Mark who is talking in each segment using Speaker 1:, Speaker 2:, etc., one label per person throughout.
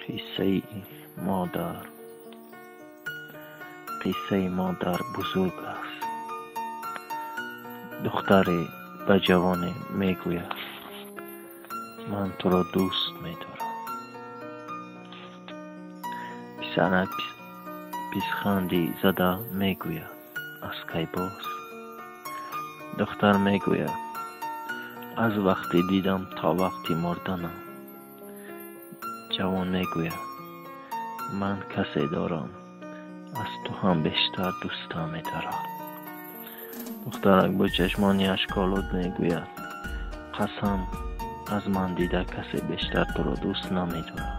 Speaker 1: Қиссаи модар. Қиссаи модар бузург аст. Духтаре ба ҷавоне мегӯяд: ман туро дӯст медорам. Писарак писханди зада мегӯяд: аз кай боз? Духтар мегӯяд: аз вақте дидам то вақти мурданам. Ҷавон мегӯяд: ман касе дорам, аз ту ҳам бештар дӯстам медорад. Духтарак бо чашмони ашколуд мегӯяд: қасам, аз ман дида касе бештар туро дӯст намедорад.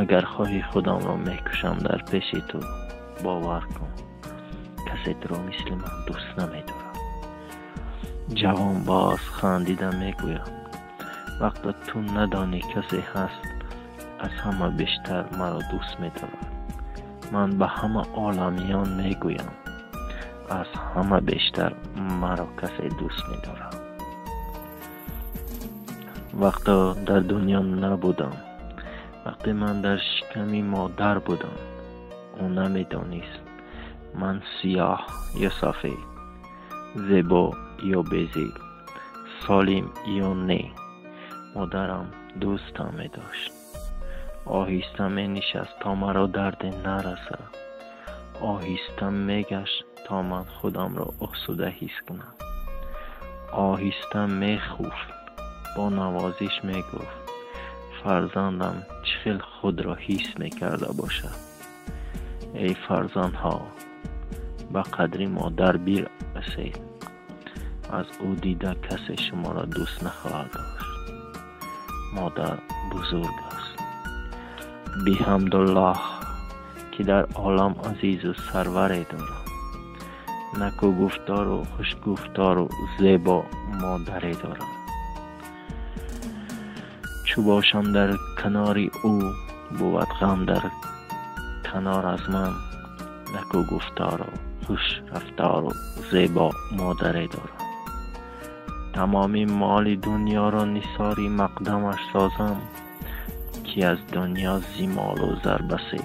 Speaker 1: Агар хоҳӣ худамро мекушам дар пеши ту, бовар кун, касе туро мисли ман дӯст намедорад. Ҷавон боз хандида мегӯяд: вақте ту надонӣ касе ҳаст аз ҳама бештар маро дӯст медорад. Ман ба ҳама оламиён мегӯям, аз ҳама бештар маро касе дӯст медорад. Вақто дар дунё набудам, вақте ман дар шиками модар будам, ӯ намедонист ман сиёҳ ё сафед, зебо ё безеб, солим ё не. Модарам дӯстам медошт. Оҳиста менишаст то маро дарде нарасад. Оҳиста мегашт то ман худамро осуда ҳис кунам. Оҳиста мехуфт, бо навозиш мегуфт: фарзандам чӣ хел худро ҳис мекарда бошад. Эй фарзандҳо, ба қадри модар бирасед. Аз ӯ дида касе шуморо дӯст нахоҳад дошт. Модар бузург аст. Биҳамдуллоҳ, ки дар олам азизу сарваре дорам. Накӯгуфтору хушгуфтору зебо модаре дорам. Чу бошам дар канори ӯ, бувад ғам дар канор аз ман. Накӯгуфтору хушрафтору зебо модаре дорам. Тамоми моли дунёро нисори мақдамаш созам, ки аз дунё зи молу зар басе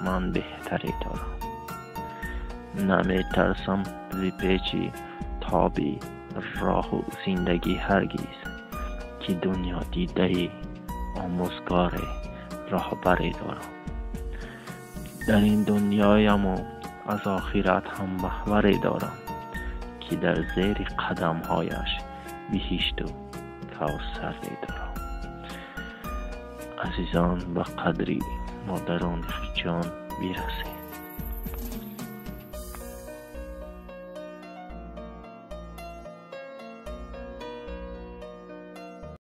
Speaker 1: ман беҳтаре дорам. Наметарсам зи печи тоби роҳу зиндагӣ ҳаргиз, ки дунё дидаи омӯзгоре роҳбаре дорам. Дар ин дунёяму аз охират ҳам маҳваре дорам, ки дар зери қадамҳояш биҳишту кавсаре дорам. Азизон, ба қадри модарони ҷон бирасед.